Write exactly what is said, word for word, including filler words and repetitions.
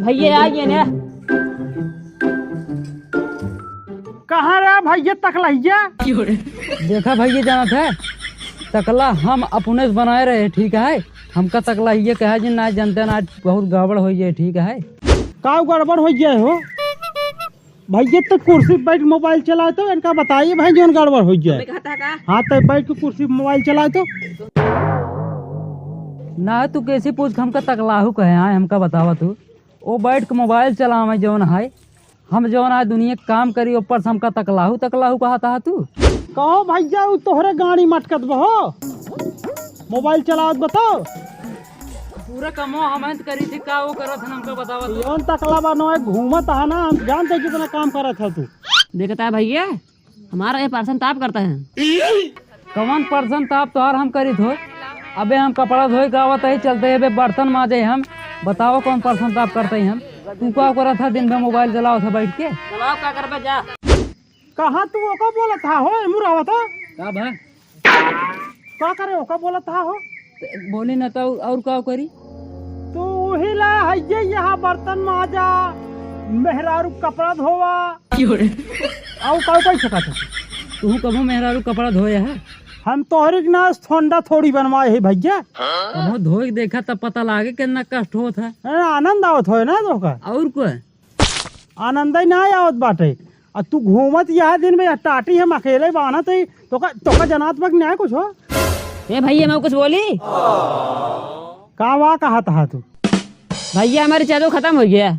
भइया, आइए ने। कहाँ रे भइया तकलहिया? देखा भइया, जानत है, तकला हम अपने से बनाए रहे, ठीक है? हमका तकलहिया कहे जी, ना जनते ना, बहुत गड़बड़ होइ जाए, ठीक है? का गड़बड़ होइ जाए हो? भइया तो कुर्सी पे बैठ के मोबाइल चलाए तो इनका बताइए भाई, जौन गड़बड़ होइ जाए। हाँ, तो बैठ के कुर्सी पे मोबाइल चलाए तो। ना, तू कैसे पूछ के हमका तकलाहू कहे आए, हमका बतावा तू। ओ बैठ के मोबाइल चलावे जौन है, हम जौन आज दुनिया के काम करी, ऊपर से हमका तकलाहू, तकलाहू कहत हा तू। कहो भइया, उ तोहरे गाड़ी मटकत बहो, मोबाइल चलावत बताओ। पूरा कमो हम ही त करी थी, का वो करत हन, हमका बतावा तू। जौन तकला बा नोए घूमत हा ना, हम जानते कितना काम करत हा तू। देखता है भइया, हमारा ये परसन ताप करता है। कौन परसन ताप तोहार हम करित हो? अबे हम कपड़ा धोए के आवत ही, चलते अबे बर्तन माजे हम। बताओ कौन परसन ताप करते ही हम? तू का करत हा दिन भर मोबाइल चलावत हा बैठ के? चलाओ का करबे जा। कहाँ तू ओका बोलत हा हो? एमू रहत हा? का भा? का करे ओका बोलत हा हो? ते बोली ना तो और का करी? तू उही ला हइये यहाँ बर्तन माजा, मेहरारू कपड़ा धोवा। क्यों रे? आउ का कह सकत है? तू कबो मेहरारू कपड़ा धोए है? हम तोहरी के ना ठंडा थोड़ी बनवाए है भइया। कबो धोए के देखा तब पता लागे कितना कष्ट होत है। अरे आनंद आवत होए ना तोहका। और को? आनंद ही ना आवत बाटे। आ तू घूमत यह दिन में टाटी हम अकेले बानत ही, तोका, तोका जनात बक न्याय कुछ हो? ए भइया, मैं कुछ बोली? का वा कहत हा तू? भइया, हमारी चादर खतम होइ गया।